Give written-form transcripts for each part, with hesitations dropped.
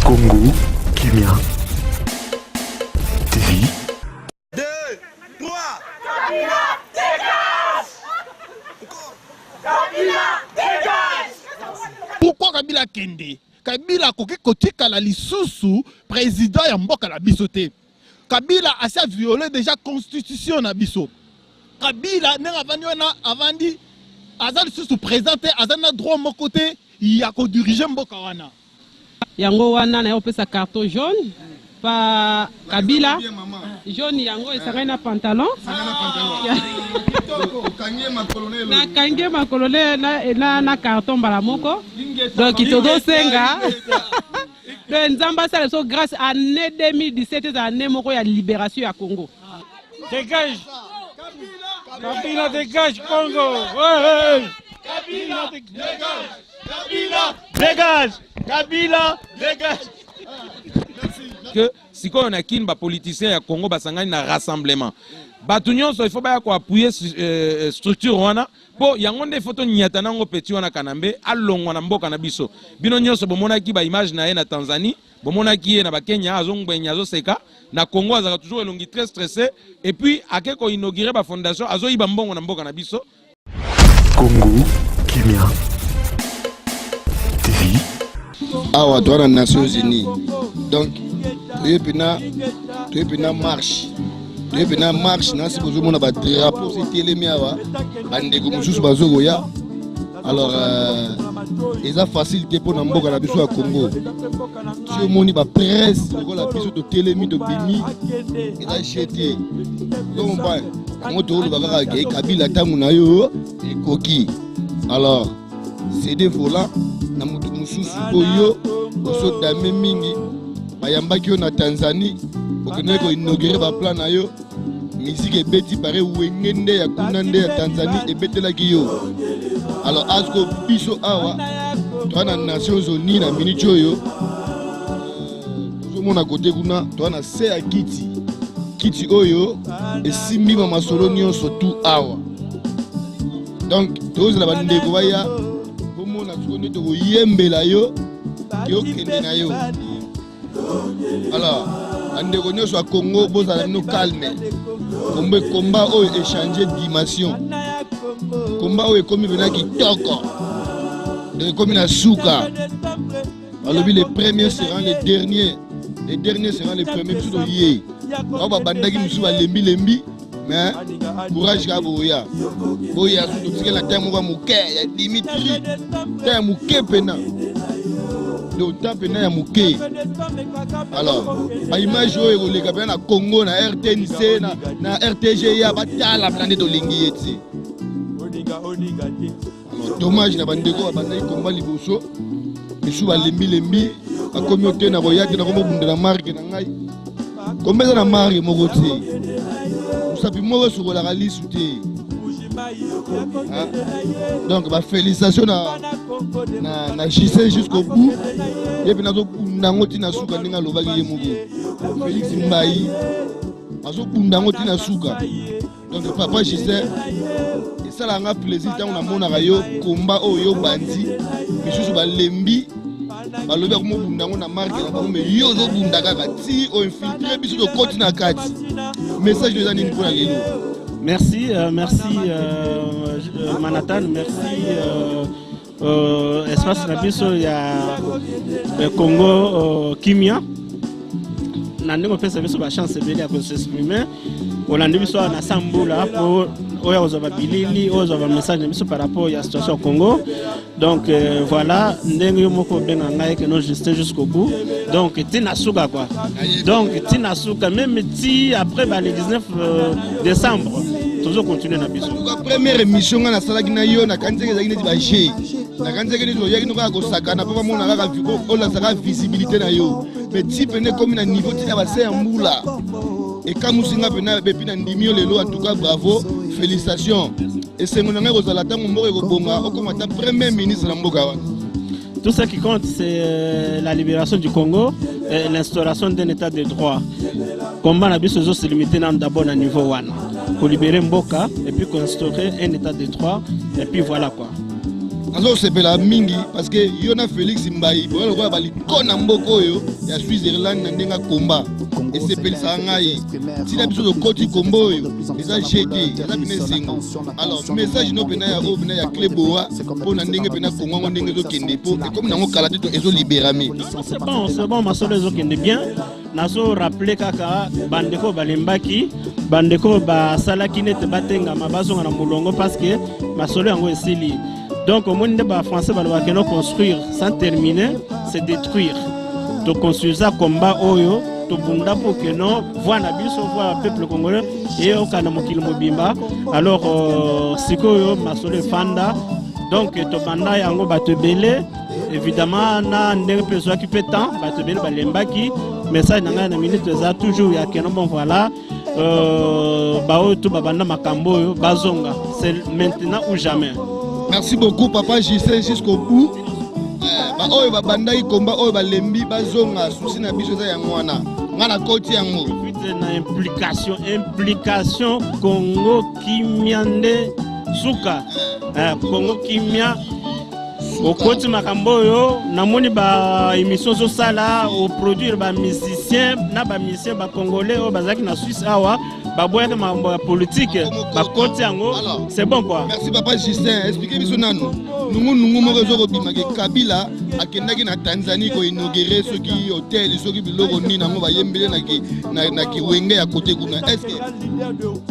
Congo Kimia TV. 2, 3. Kabila, dégage Kabila, dégage Pourquoi Kabila akende? Kabila akoki kotikala lisusu président ya mboka na biso te. Kabila asi a viole dejà constitution na biso. Kabila ndenge avandi wana avandi aza lisusu président te, aza na droit moko te ya ko diriger mboka wana. Yango wana naye kopesa carton jaune pa Kabila jaune yango esangani na pantalon nakangi ye makolo na carton mbala moko donc tozosenga donc Nzambe asala biso grâce année 2017 ezala année moko ya libération ya Congo. Dégage Kabila dégage Congo ouais, ouais. Kabila dégage Kabila dégage Kabila dégage que sikoyo na kin bapoliticien ya Congo basangani na rassemblement bato nyonso il faut baya koappuyer structure wana mpo yango nde il faut tonyata nango petit wana Kanambe alongwa na mboka na biso. Bino nyonso bomonaki baimage na ye na Tanzanie, bomonaki ye na bakenya azongwenya azoseka. Na Congo azalaka toujours elongi très stressé et puis ake koinaugurer bafondation, azoyiba mbongo na mboka na biso. Congo Kimia TV. Awa toza na Nations Unies, donc toye mpena marche, toye mpena marche nasi. Bozomona badrapeau etelemi awa, bandeko mosusu bazokoya. Alors eza facile te mpo na mboka na biso ya Congo. Si omoni bapresse lokola biso totelemi, tobimi, eza je te. Ozomopane yango, tokoloba kaka ke Kabila, ntango na yo ekoki. Alors céder volant na moto mosusu oyo osodame mingi. Bayambaki yo na Tanzanie, okendaki koinaugurer baplan na yo, musique ebeti pare Wenge nde ya kuna nde ya Tanzanie ebetelaki yo. Alors asko biso awa toza na Nations Unies na minute oyo. Tozomona kote kuna toza na se ya kiti, kiti oyo esimbi ma masolo nyonso tu awa. Donc tozela bandeko baya bomona sikoyo nde tokoyembela yo, yokende na yo. Alors bandeko nyonso ya Congo, bozala bino calme. Kombo ekomba oyo echanger dimension, komba oyo ekomi mpena kitoko, donc ekomi na suka. Balobi le premier sera le dernier, le dernier sera le premier. Biso toye bao babandaki, mosusu balembi-lembi, mais courage kaka, boya boya. So totikela ntango moko ya moke ya Dimitri, ntango ya moke mpena, donc ta mpena ya moke. Alors baimage oyo ekoleka mpena na Congo, na RTNC, na RTGA, batala mpena nde tolingi ye te. Alors dommage na bandeko babandaki komba liboso, misu balembi-lembi, bakomi o te na koya te, nakomobunda na marke na ngai. Komba eza na marke moko te, mosapi moko esokolaka lisu te. Donc bafélicitation na JC jusqu'au bout. Ye mpe nazobunda yango ntina suka, ndenge alobaki ye moko Félix Mbai, azobunda yango ntina suka. Donc papa Justin, esalaka nga plaisir ntango namonaka yo komba oyo yo bandi, misusu balembi, balobi akomobunda yango na marke na bango, mais yo ozobunda kaka ti oinfiltrer biso, tokoti na kati. Message eza nini mpona lelo? Merci, merci Manhattan, merci espace na biso ya Congo Kimia na ndenge opesa biso bachance ebele ya kos'exprimer. Olandi biso awa na Sambula po oyo kozwa babilili, oyo ozwa bamessage na biso par rapport ya situation ya Congo. Donc voilà, ndenge yo moko obenga ngai ke no Justin jusqu'au bout, donc ntina suka quoi, donc ntina suka, même ti après ba le 19 décembre, tozocontinue na biso. Première émission nga nasalaki na yo, nakanisaki ezalaki neti baje, nakanisaki neti oyaki no kaka kosakana mpo bamona kaka olasaka visibilité na yo, mais ti pene ekomi na niveau ntina base ya mbula, ekamusi nga mpena bepi na ndimi yo lelo. En tout cas bravo, félicitation. Esengo na ngai kozala ntango mboka ekobonga, okoma ata premier ministre na mboka wana. Tout ce qui compte, c'est la libération du Congo et l'instauration d'un état de droit. Combat na biso se limiter d'abord à niveau 1. Pour libérer mboka et puis construire un état de droit et puis voilà quoi. Nazosepela mingi parce que yo na Félix Mbayi boya lokola balikona mboka oyo ya Switzerland na ndenge akomba esepelisaka ngai ntina biso tokoti kombo oyo eza gt eza mpena esengo. Alors message no mpena ya oyo mpena ya clé boa mpo na ndenge mpena kongo yango ndenge ezokende mpo ekomi nango kala te to ezoliberame. C'est bon, c'est bon, masolo ezokende bien. Nazo rappeler kaka bandeko balembaki, bandeko basalaki nete batengama, bazonga na molongo parce que masolo yango esili. Donc omoni nde bafrançais balobaka no construire sans terminer, c'est détruire. Toconstruisa combat oyo tobunda pour que no voix na biso, voix ya peuple congolais eyokana mokili mobimba. Alors sikoyo masolo efanda, donc tobanda yango bato ebele évidemment na ndenge mpe ezwaki mpe temps, bato ebele balembaki. Message na ngai na minute eza toujours ya keno bon voilà, baoyo to babanda makambo oyo bazonga, c'est maintenant ou jamais. Merci beaucoup papa Justin, jusqu'au bout. Baoyo babandaki komba oyo balembi bazonga, susi na biso eza yango wana, ngai nakoti yango. Na implication Congo Kimia nde suka. Congo Kimia okoti makambo oyo namoni ba émission ozosala, oproduire bamusicien na bamusicien bacongolais oyo bazalaki na Suisse awa, baboyaki makambo ya politique, bakoti yango, c'est bon quoi. Merci papa Justin. Explique biso nanu nungunungu moko ezokobimaka, Kabila akendaki na Tanzanie koinaugurer soki hotel, soki biloko nini yango bayembele na kiwenge ya kote kuna. Est ce que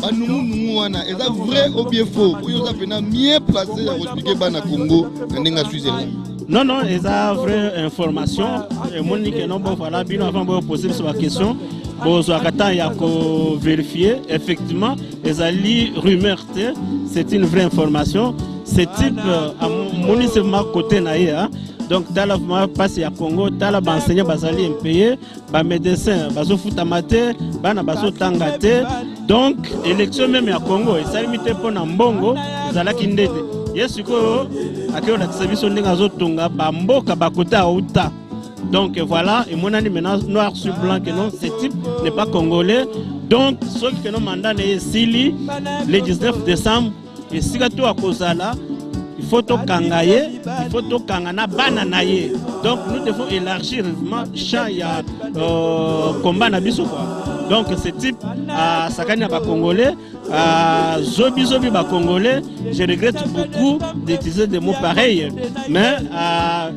banungunungu wana eza vrai ou bien faux? Oyo oza mpena mieux placé ya koexpliquer bana Congo na ndenge ya Switzerland. Non, eza vraie information. Emoni ke non, bon voilà, bino avant boyopose biso baquestion, bozwaka temps ya kovérifier. Effectivement ezali rumeur te, c'est une vraie information. Ce type amoni seulement côté na ye. Donc tala vraiment mpasi ya Congo, tala baenseignant bazali impayé, bamédecin bazofutama te, bana bazotanga te. Donc élection même ya Congo esalemi te mpo na mbongo ezalaki ndete. Ye sikoyo akei kolakisa biso ndenge azotonga bamboka bakota auta. Donc voilà, emonani maintenant noir sur blanc que non, ce type n'est pas congolais. Donc soki ke no mandat na ye esili le 19 décembre, esika to akozala, il faut tokanga ye, il faut tokanga na bana na ye. Donc nous devons élargir vraiment champ ya combat na biso quoi. Donc ce type asakani na bacongolais, azobizobi bacongolais. Je regrette beaucoup d'utiliser des mots pareils, mais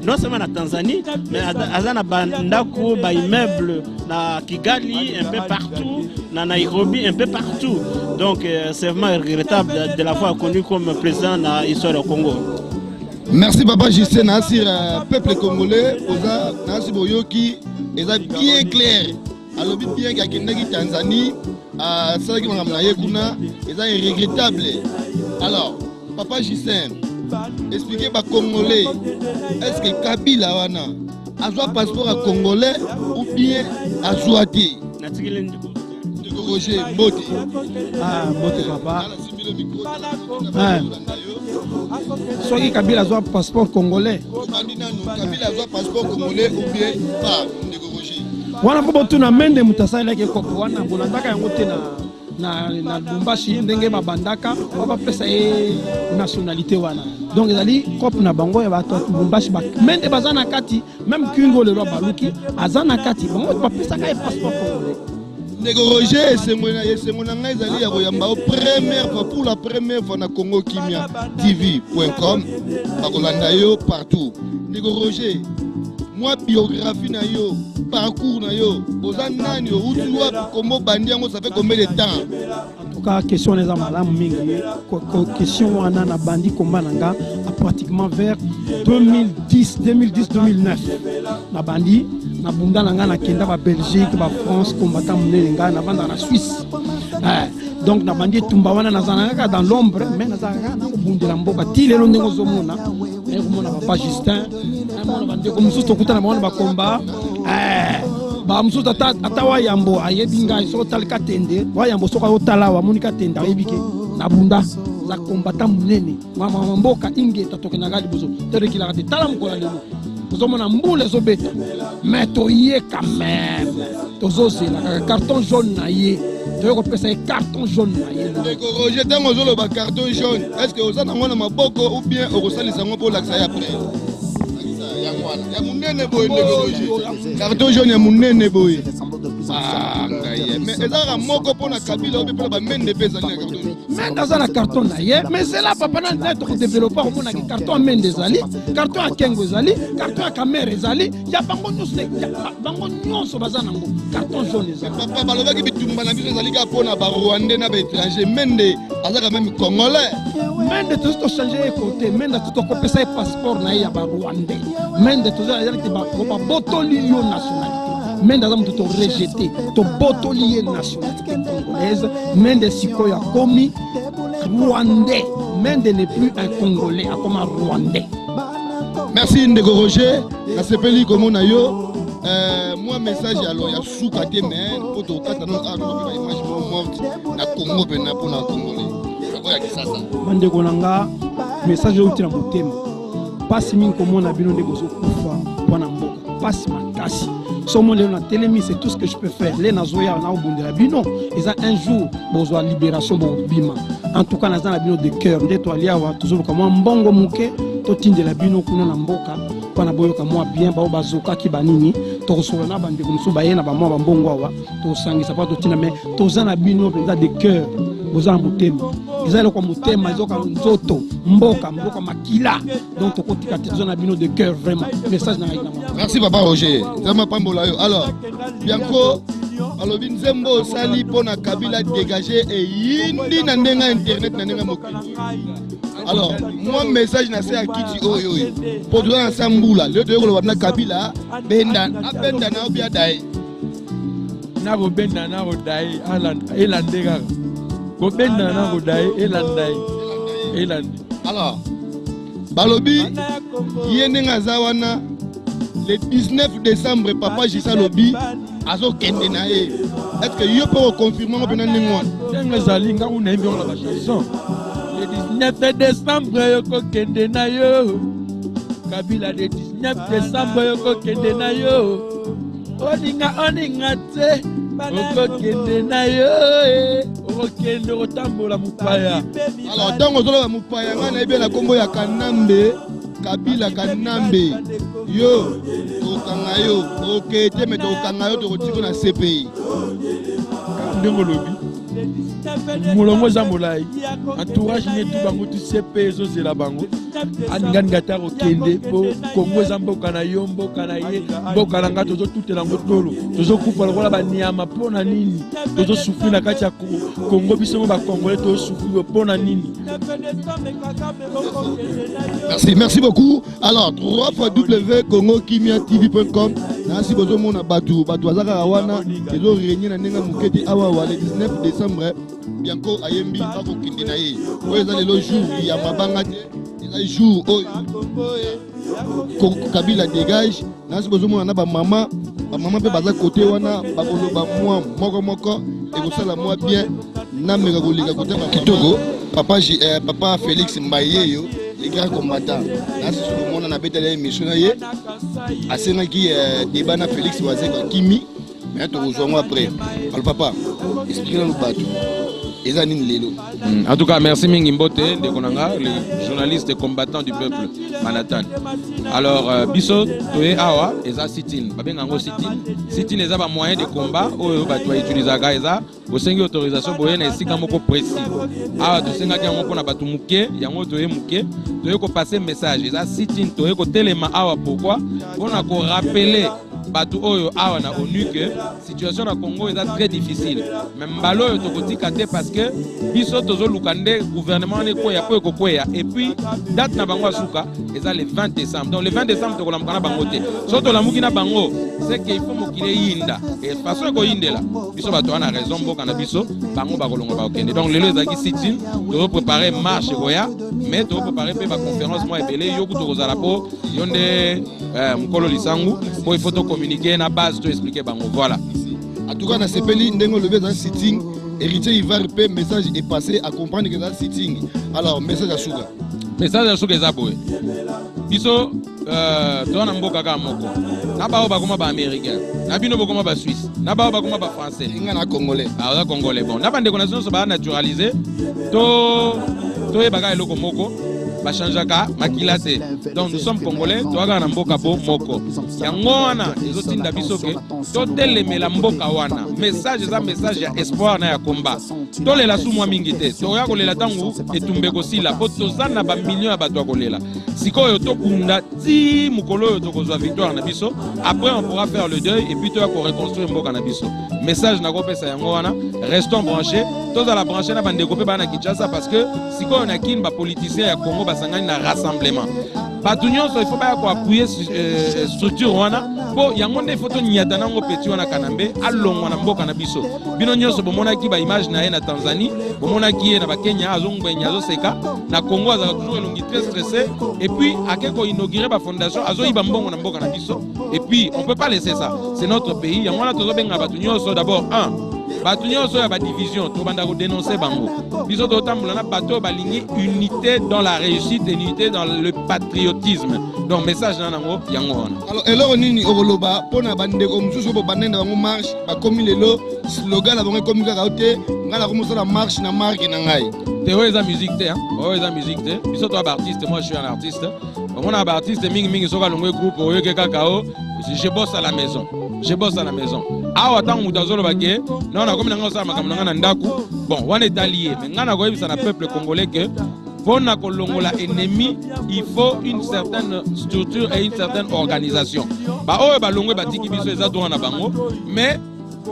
non seulement na Tanzanie, mais aza na bandako, baimmeuble na Kigali, un peu partout, na Nairobi, un peu partout. Donc c'est vraiment regrettable de l'avoir connu comme président na histoire du Congo. Merci papa Justin. Nasir peuple congolais oza nasi boyoki, eza bien clair, alobi bien ke akendaki Tanzanie, asalaki makambo na ye kuna, eza regrettable. Alors papa Justin, expliquez bacongolais, est ce que Kabila wana azwa passeport ya congolais ou bien azwa te? Natikeli ndeko. Ndeko Roger, mbote. Ah, mbote papa. Ah. Soki Kabila azwa passeport congolais? Obandi nanu, Kabila azwa passeport congolais ou bien pas, ndeko Roger? Wana mpo botuna Mende, moto asalelaki ekopo wana, bolandaka yango te na Lubumbashi ndenge babandaka po bapesa ye nationalité wana. Donc ezali cope na bango ya bato ya Lubumbashi, Mende baza na kati, même Kingo lelo baluki aza na kati, bango bapesaka ye passeport congolais. Ndeko Roger, esengo na ngai ezali ya koyamba yo première fois, pour la première fois na Congo Kimia TV.com, bakolanda yo partout. Ndeko Roger, mwa biographie na yo, parcours na yo, oza nani, outi wapi, kombo bandi yango ça fait combien de temps? En tout cas question wana eza malamu mingi. Question wana, na bandi komba na nga a pratiquement vers 2010, 2010 2009 na bandi nabunda na nga, nakenda babelgique, bafrance, combattant monene. Ngai navandaka na Suisse. Donc nabandi etumba wana, nazalaka kaka dans l'ombre, mais nazalaka kaka nakobundela mboka ti lelo. Ndenge ozomona, naye komona papa Justin, namona bandeko mosusu, tokutana bango na bakomba bamosusu, ata Wayambo ayebi ngai. Soki otali Katende, Wayambo soki ayotala awa, amoni Katende, ayebi ke nabunda za combattant monene. Mama mboka ingeta, tokendaka liboso, torekilaka te. Tala mokolo ya lelo. Ozomona mbula ezobeta, mais toye quand même, tozozela kaka carton jaune na ye, toye kopesa ye carton jaune na ye. Ndeko Roger, ntango ozoloba carton jaune, est ce que oza nango na maboko ou bien okosalisa yango mpo olakisa ye après? Yango wana ya monene boye, ndeko Roger, carton jaune ya monene boye. Ah, ngai mais eza kaka moko mpo na Kabila obi mpona bamende mpe ezali na carton jaune? Mende aza na carton na ye, mais zela papa na nde tokodevelope, akomonaki carton ya Mende ezali, carton ya Kengo ezali, carton ya Kamere ezali, ya bango nyonso, bango nyonso baza nango carton jaune ezali. Papa, balobaki bitumba na biso ezali kaka mpona barwandais na baétranger. Mende aza quand même congolais. Mende tozi tochange ye kote, Mende tokopesa ye passeport na ye ya barwandais. Mende tozalaki te, babotoli yo nationalité. Mende aza moto torejete, tobotoli ye nationalité congolaise. Mende sikoyo akomi rwandais. Mende n'est plus un congolais, akoma rwandais. Merci ndeko Roger, nasepeli komona yo. Mwa message alo ya suka te, mais mpo tokata nano awa, tokoki ba image mo morte na Congo mpena mpona congolais oyo ya Kisasa. Bandeko na nga, message euti na motema. Mpasi mingi komona bino nde bozokufa mpo na mboka, mpasi makasi. So mo lelo natelemi, c'est tout ce que je peux faire. Le nazoya naobundela bino, eza un jour bozwa libération, bobima. En tout cas naza na bino de cœur. Nde toali awa, tozoluka mwa mbongo moke totindela bino kuna na mboka mpona boyoka mwa bien. Bao bazokaki banini, tokosolola na bandeko mosusu baye na bamwa bambongo awa, tosangisa mpo totinda. Mais toza na bino mpenza de cœur, boza na motema, eza eloko ya motema, ezoka nzoto, mboka, mboka makila. Donc tokotika te, toza na bino de cœur vraiment. Message na ngai na Merci papa Roger, Nzambe apambola yo. Alors Bianco alobi nzembo osali mpo na Kabila dégage eyindi na ndenge ya internet, na ndenge ya mokili. Alors mwa message na se ya kiti oyo oyo mpo toza na sa mbula lelo, toyei koloba na Kabila benda, abenda na obi adaye. Nakobenda, nakodaye, elande kaka kobenda, nakodaye, elanda ye, elande. Alors balobi ye ndenge aza wana, le 19 décembre papa Jisa alobi azokende na ye. Est ce que yo mpe okonfirme yango mpena ndenge wana? Ndenge ezali, nga kuna yembi yango na bachanson: le 19 décembre yokokende na yo Kabila, le 19 décembre yokokende na yo, olinga olinga te, okokende na yo, okokende okotambola mopaya. Alors ntango ozoloba mopaya, ngai nayebi na nkombo ya Kanambe, Kabila Kanambe, yo tokokanga yo, okee te, me tokokanga yo, tokotika na CPI. Ndenge olobi, molongo eza molai, entourage ne tu bango tu CP ezozela bango. Aninganinga te, akokende mpo Kongo eza mboka na yo, mboka na ye, mboka na ngai. Tozotutela yango tolo, tozokufa lokola banyama. Mpo na nini tozosufri na kati ya Kongo? Biso mo bacongolais tozosufri mpo na nini? Merci, merci beaucoup. Alors, 3 fois W Congo Kimia TV.com. Nasi bozomona batu, batu baza kaka wana, ezo régner na ndenge moke te awa wa le 19 décembre. Bianco ayembi akokende na ye. Oyo eza lelo jour ya mabanga te, eza jour oyo Kabila dégage. Nasi bozomona na bamama, bamama mpe baza kote wana, bakoloba mwa moko moko, ekosala mwa bien. Nameka koleka kote kitoko. Papa, papa Félix Mbayeyo, le grand combattant, nasi sokomona nabetela ye émission na ye, asengaki débat na Félix Wazekwa Kimi, mais tokozwa yango après. Alors papa, explique nanu bato eza nini lelo. En tout cas, merci mingi, mbote ndeko na nga, le journaliste combattant du peuple Manhattan. Alors biso toye awa, eza sit-in, babenga yango sit-in. Sit-in eza ba moyen de combat oyo bato bautilisaka, eza bosengi autorisation, boye na esika moko précis. Awa tosengaki yango mpona bato moke, yango toye moke, toye kopase message. Eza sit-in, toye kotelema awa pourquoi? Mpona korappeler bato oyo awa na ONU que situation na Congo eza très difficile, mais mbala oyo tokotika te, parce que biso tozoluka nde gouvernement wana ekweya, mpo ekokweya. Et puis date na bango ya suka eza le 20 décembre. Donc le 20 décembre tokolamuka na bango te. So tolamuki na bango, c'est que il faut mokili eyinda, et façon ekoyindela biso bato wana raison, mboka na biso, bango bakolonga, bakokende. Donc lelo ezalaki sit-in, tozoprépare marche ekoya, mais tozoprépare mpe baconférence mwa ebele. Yoku tokozala mpo yo nde mokolo lisangu, mpo il faut tocommuniquer na base, toexpliquer bango, voilà. En tout cas nasepeli ndenge olobi eza sitting. Héritier Ivar mpe message est passé à comprendre que eza sitting. Alors message ya suka? Message ya suka eza boye: biso Euh, toza na mboka kaka moko na baoyo bakoma baaméricain na bino bokoma basuisse na baoyo bakoma bafrançais nga na congolais ah, oza congolais bon na bandeko na biso nyonso baa naturalise to toyeba kaka eloko moko bachangeaka makila te donc nous sommes congolais toza kaka na mboka bo moko yango wana ezotinda biso ke totelemela mboka wana message eza message ya espoir na ya combat tolela su mwa mingi te tokoya kolela ntango etumba ekosila mpo toza na bamilio ya bato ya kolela sikoyo tobunda ti mokolo oyo tokozwa victoire na biso après on pourra faire le deuil et puis toya koreconstruire mboka na biso message nakopesa yango wana restons branché tozala branché na bandeko mpe baa na kinshasa parce que sikoyo na kin bapoliticien ya congo basangani na rassemblement bato nyonso il faut baya koappuye euh, structure wana mpo yango nde ifo tonyata nango peti wana kanambe alongwa na mboka na biso bino nyonso bomonaki baimage na ye na tanzanie bomonaki ye na bakenya azongwenya azoseka na congo azalaka toujours elongi très stressé et puis ake koinaugure bafondation azoyiba mbongo na mboka na biso et puis on peut pas laisser ça c'est notre pays yango wana tozobenga bato nyonso d'abord un bato nyonso ya badivision tobanda kodenonce bango biso totambola na bato oyo balingi unité dans la réussite et unité dans le patriotisme donc message na nango yango wana alors eloko nini okoloba mpo na bandeko mosusu oyo bobandaki na bango marche bakomi lelo slogan na bango ekomi kaka te ngai nakomi kosala marche na marke na ngai te oyo eza musique te oyo eza musique te biso toya baartiste moi je suis un artiste omonaka baartiste mingimingi soki alongwe groupe oyoke kaka o je bosse à la maison je bosse à la maison awa ntango moto azoloba ke non nakomi na ngai kosala makambo na ngai na ndako bon wana etali ye me ngai nakoyebisa na peuple congolais ke mpo na kolongola ennemi il faut une certaine structure et une certaine organisation baoyo balongwe batiki biso eza droit na bango mais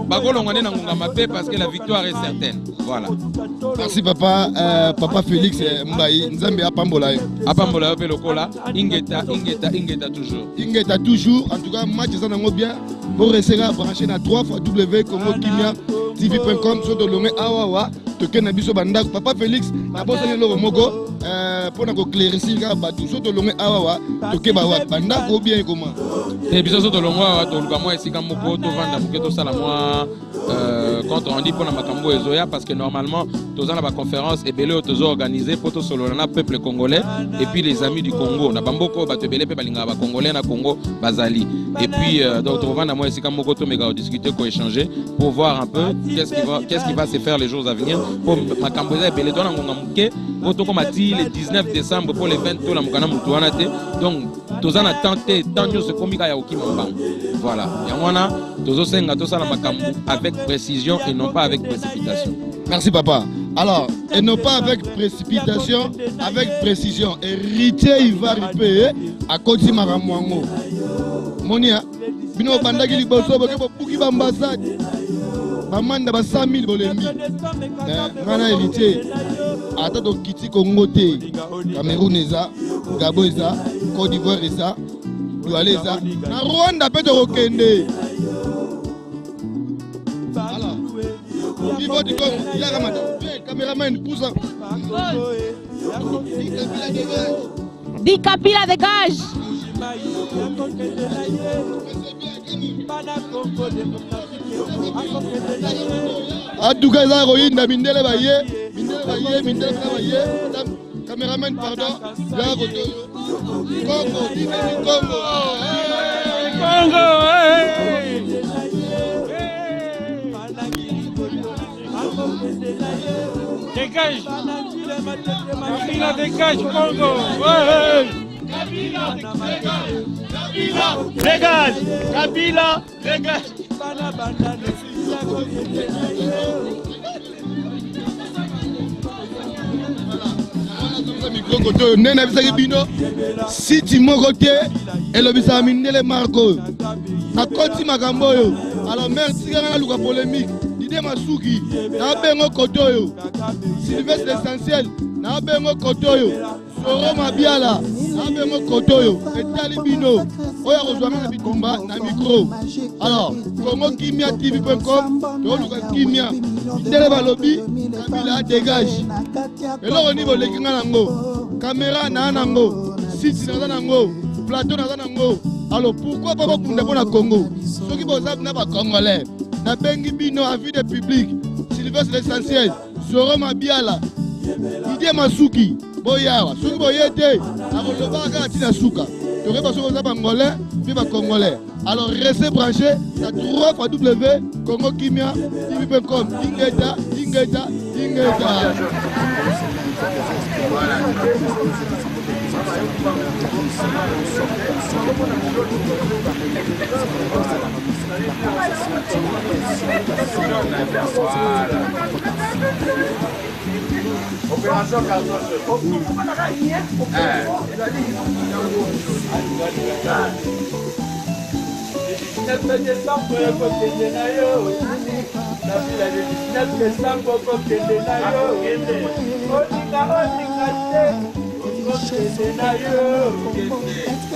bakolongwa nde na ngonga mabe parce que la victoire est certaine voilà merci papa euh, papa félix euh, mbayi nzambe apambola yo apambola yo mpe lokola ingeta ingeta ingeta toujours ingeta toujours en tout cas match eza nango bien boreseka branché na 3 fois w congo kimia tv.com so tolonge awawa tokende na biso bandako papa félix nabosani eloko moko euh, mpo na koclaircir kaka bato so tolonge awawa toke bawapi bandako obien ekoma te biso so tolongo awa toluka mwa esika moko tovanda moke tosala mwa euh, compte rendu mpo na makambo oyo ezoya parce que normalement toza na baconférence ebele oyo tozo organise mpo tosolola na peuple congolais et puis les amis du congo na bamboka oyo bato ebele mpe balingaka bacongolais na congo bazali et puis euh, donc tokovanda mwa esika moko tomeka kodiscute koéchanger pour voir un peu qu'est-ce qui va, qu'est-ce qui va se faire les jours à venir mpo makambo eza ebele toza na ngonga moke mpo tokóma ti le 19 décembre mpo le 20 tolamuka na motu wana te donc toza na temps te temps nyonso ekomi kaka ya kokima mbango voilà yango wana tozosenga tosala makambo avec précision et non pas avec précipitation merci papa alors et non pas avec précipitation avec précision héritier ivari mpe akoti makambo yango monia bino bobandaki liboso boke bobuki baambassade bamanda ba 100 000 bolembi eh, ngai na héritier ata tokiti kongo te cameroun eza gabon eza côte d'ivoire eza douala eza na rwanda mpe tokokende Vivo du Congo, yaka mata. Cameraman, pousa. Di Kabila dégage. Aduka eza koyinda mindele baye mindele baye mindele mpe baye cameraman pardon yaka koto Congo dineni Congo Congo Dégage Kabila dégage Congo ouais. Kabila dégage Kabila dégage Micro kote oyo nde nayebisaki bino siti moko te elobisaka mindele marke oyo nakoti makambo oyo alors mare tikanga naluka polémique dide masuki nabengo kote oyo sylvestre essentiel nabengo kote oyo Soro Mabiala nabengo kote oyo etali bino oyo akozwa nga na bitumba na micro alors congo kimia tv com toluka kimia mindele balobi kabila dégage eloko nini boleki nga nango kamera naa nango site naza nango plateau naza nango alors pourquoi pas bobunda mpo na congo soki boza na bacongolais nabengi bino avis de public sylvestre l'essentiel Zoro Mabiala, Didier Masuki, boyawa. Soki boye te, nakolobaka kaka ntina suka. Tokoyeba soki oza bangolais mpe bacongolais. Alors restez branché na 3 fois W Congo Kimia TV.com. Ingeta, ingeta, ingeta. Opération carton jaune. Le 19 décembre okokende na yo, Kabila, le 19 décembre okokende na yo, olinga olinga te, okokende na yo,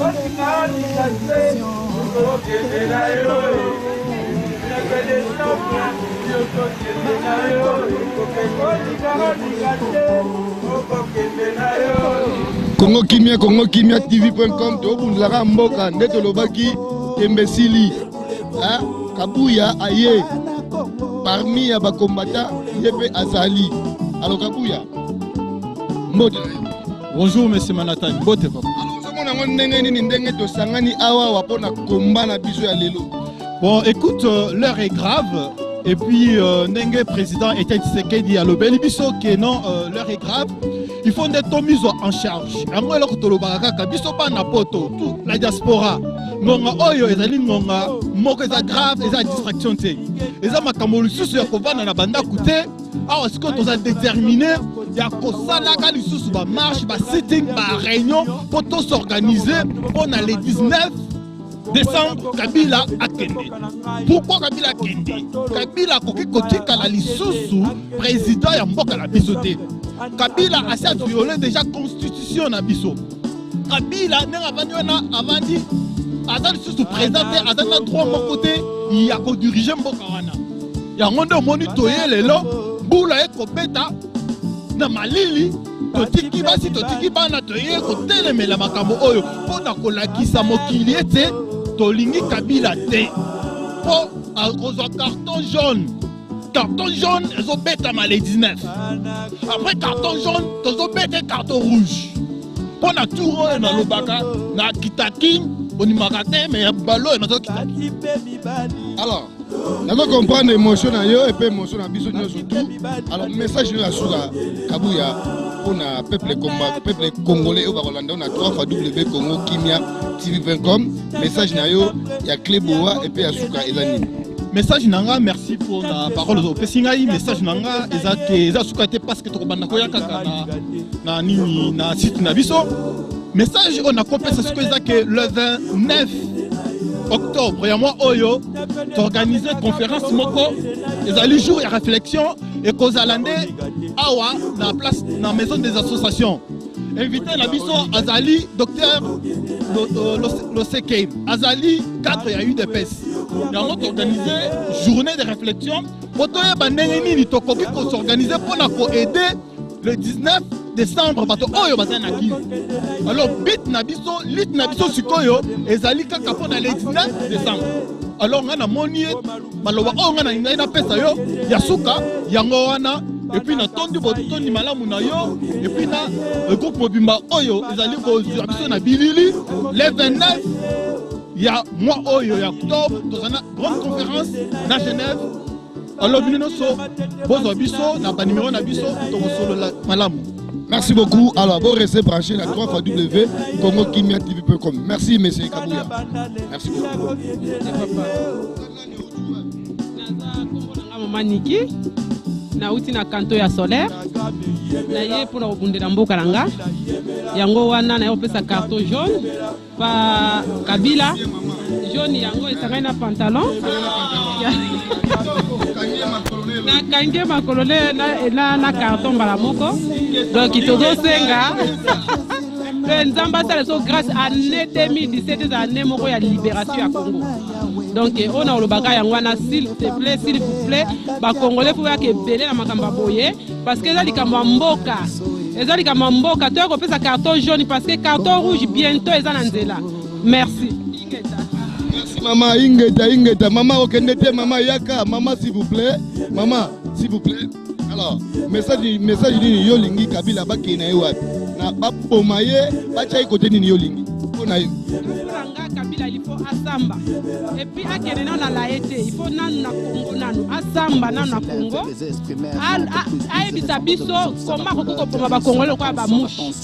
olinga olinga te, okokende na yo, 19 décembre okokende na yo, olinga olinga te, okokende na yo. Congo Kimia, Congo Kimia TV.com, tobundelaka mboka nde tolobaki tembe esili. Hein? Kabuya aye parmi ya bacombattant, ye mpe azali. Alors Kabuya, mbote na yo. Bonjour monsieur Manathan, mbote papa. Alors ozomona yango ndenge nini, ndenge tosangani awa awa mpo na komba na biso ya lelo? Bon, écoute, l'heure est grave. Et puis, ndenge président Etienne Tshisekedi alobeli biso que non, l'heure est grave. Il faut nde mise en charge. Yango eloko tolobaka kaka biso bana poto, tout la diaspora. Ngonga oyo ezali ngonga moko eza grave, eza distraction te. Eza makambo lisusu ya kovanda na bandako te. Awa sikoyo toza déterminé ya kosalaka lisusu ba marche, ba sitting, ba réunion mpo tos'organiser mpo na le 19 décembre Kabila akende. Pourquoi Kabila akende? Kabila akoki kotikala lisusu président ya mboka na biso te. Kabila asi aviolé déjà constitution na biso. Kabila ndenge avandi wana, avandi aza lisusu président te, aza na droit moko te ya kodiriger mboka wana. Yango nde omoni toye lelo, mbula ekobeta na malili, totiki basi, totiki bana, toye kotelemela makambo oyo mpo na kolakisa mokili ete tolingi Kabila te, mpo akozwa carton jaune. Carton jaune ezobetama le 19. Après carton jaune, tozobeta carton rouge mpo na tour oyo. Nalobaka na kitaki ondimaka te, mais ya balo oyo nazokita. Alors nazo comprendre émotion na yo epe émotion na biso nyonso tout. Alors message oyo ya suka, Kabuya, mpona peuple combat, peuple congolais oyo bakolanda yo na 3 fois W Congo Kimia TV.com, message na yo ya clé boa epe ya suka eza nini? Message na nga, merci pour la parole opesi ngai. Message na nga eza ke eza suka te, parce que tokobanda koya kaka na nini, na site na biso. Message oyo nakopesa sikoyo eza ke le 29 octobre ya mwa oyo, toorganize conférence moko, ezali jour ya réflexion. Ekozala nde awa na place na maison des associations. Invité na biso azali docteur Loseke, azali cadre ya UDPS. Yango toorganize journée de réflexion po toyeba ndenge nini tokoki kos'organiser mpona koaider le 19 décembre bato oyo bazali na Kini. Alors but na biso, lutte na biso sikoyo ezali kaka mpona le 19 décembre. Alors ngai namoni ye maloba oyo ngai na ngai napesa yo ya suka yango wana. Et puis natondi botondi malamu na yo et puis na groupe mobimba oyo ezali kozwa biso na bilili. Le 29 ya mois oyo ya octobre, tozali na grande conférence na Genève. Alors bino nyonso bozwa biso na banimero na biso, tokosolola malamu. Merci beaucoup. Alors, vous restez branchés na 3 fois W Congo Kimia TV.com. Merci, monsieur Kabuya. Merci beaucoup. Mama Niki, nauti na canton ya Solaire. Naye mpona kobundela mboka na nga. Yango wana naye kopesa carton jaune pa Kabila. Jaune yango esangani na pantalon, nakangi makolo na carton mbala moko. Donc tozosenga mpe Nzambe asala biso grâce, année 2017 eza année moko ya libération ya Congo. Donc oyo na olobaka yango wana, s'il te plaît, s'il vous plaît, bacongolais faut bayaka ebele na makambo ya boye, parce que eza likambo ya mboka, eza likambo ya mboka. Toya kopesa carton jaune parce que carton rouge bientôt eza na nzela. Merci. Merci mama, ingeta, ingeta. Mama, okende te, mama, yaka, mama, s'il vous plaît. Mama, s'il vous plaît. Alors, message nini yo lingi Kabila bakende na ye wapi? Na baboma ye, batya ye kote nini yo lingi? Mpo na yo. Mpona nga, Kabila il faut asamba et puis akende nano na laye te, il faut nanu na Congo, nanu asamba nanu na Congo, ayebisa biso koma akoki koboma bakongole lokola bamouche.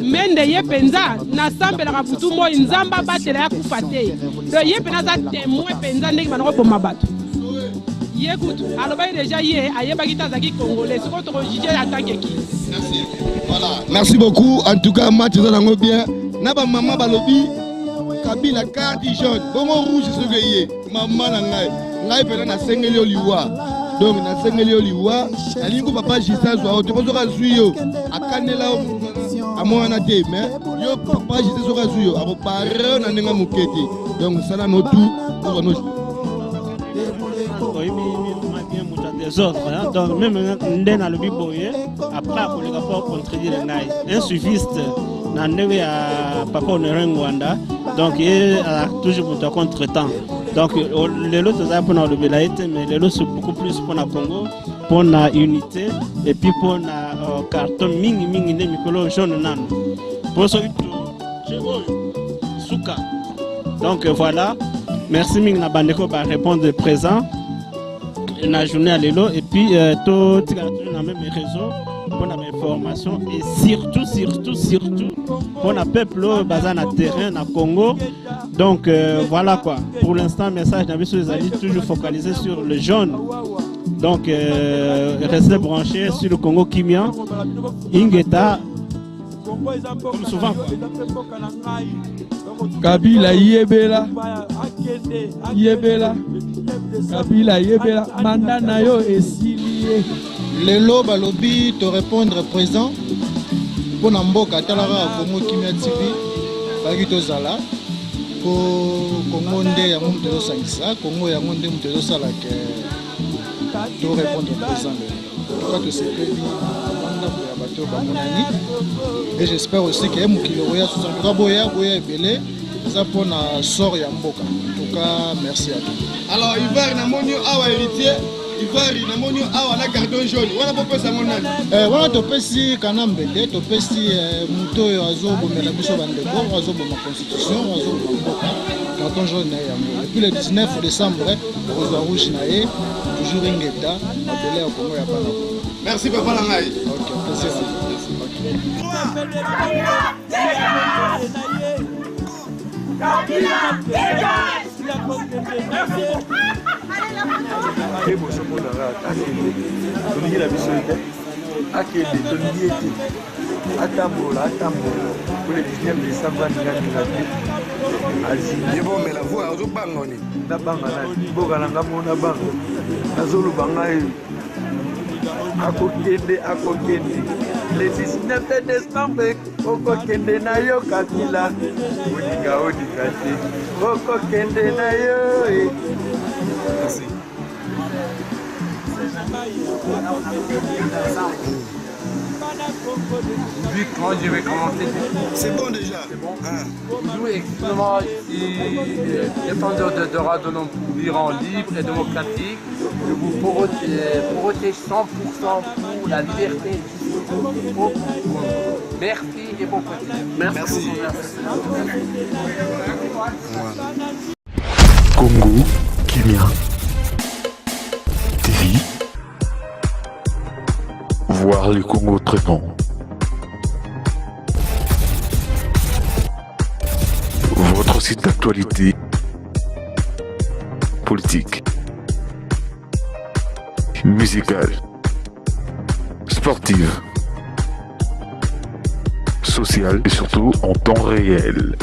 Mende ye mpenza nasambelaka butu moi, Nzambe abatela ya kufa te. Donc ye mpenza aza témoin mpenza ndenge bana koboma bato. Ye kutu alobaki deja, ye ayebaki te azalaki congolais. Sikoyo tokojuge atanke ki? Voilà, merci beaucoup. En tout cas, match eza nango bien. Na ba mama balobi Kabila carte jaune, bongo rouge soki ye. Mama na ngai, ngai mpenza nasengeli yo liwa. Donc nasengeli yo liwa. Nalingi ko papa Justin azwa yo te, mpo soki azwi yo, akanela yo amonana te, mais yo papa Justin soki azwi yo, akobare yo na ndenge moke te. Donc sala no tout, ozwa no Oyebi bien moto ya désordre, hein? Donc même nde nalobi boye, après akoleka mpo contredire ngai, un suiviste na ndenge ya papa Honore Ngwanda. Donc ye azalaka toujours moto ya contretemps. Donc lelo tozala mpona kolobela ye te, mais lelo c'est beaucoup plus mpona Congo, mpona unité et puis mpona carton mingimingi nde mikolo jaune nano, mpo soki totie oyo suka. Donc voilà, merci mingi na bandeko barépondre présent na journée ya lelo. Et puis totikala toujours na même réseau mpona bainformation et surtout, surtout, surtout mpona peuple oyo baza na terrain na Congo. Donc voilà quoi, pour l'instant message na biso ezali toujours focalisé sur le jaune. Donc restez branchés sur le Congo Kimia. Ingeta, comme souvent quoi. Kabila yebela, yebela, Kabila yebela, mandat na yo esili ye. Lelo balobi to répondre présent mpo na mboka. Tala kaka Kongo Kimia TV, baki tozala po Kongo nde yango moto ezosangisa Kongo, yango nde moto ezosala ke to répondre présent lelo. En tout cas tosepeli na ndambo ya bato oyo bamonani et j'espère aussi ke mokili okoya susu. En tout cas boya, boya ebele, eza mpona sort ya mboka. En tout cas merci à tout. Alors Ivar, namoni yo awa, héritier Ivari, namoni yo awa na carton jaune wana, bopesa yango nani? Wana topesi Kanambe te, topesi moto oyo azobomela biso bandeko, azoboma constitution, azoboma mboka. Carton jaune na ye yango. Et puis le 19 décembre okozwa rouge na ye. Toujours ingeta, mabele ya Kongo ya bana. Merci papa na ngai. Ok, plaisir. Kabila, dégage! Merci beaucoup. Te, bozomonaka akende, tolingi na biso te, akende, tolingi ye te, atambola, atambola po le 19 décembre aninganinga te. Azibomela voi, ozobanga nini? Nabanga nani? Mboka na nga mo nabanga, nazoloba ngai akokende, akokende le 19 décembre, okokende na yo Kabila, olinga olinga te, okokende na yo e. Merci. Vu quand je vais commencer. C'est bon déjà. C'est bon. Hein. Nous, excusez-moi, ici, défenseur de droits de l'homme pour l'Iran libre et démocratique, je vous protège 100% pour la liberté au Congo. Merci et bon quotidien. Merci. Merci. Merci. Congo Kimia TV. Voir le Congo autrement. Votre site d'actualité politique, musicale, sportive, sociale et surtout en temps réel.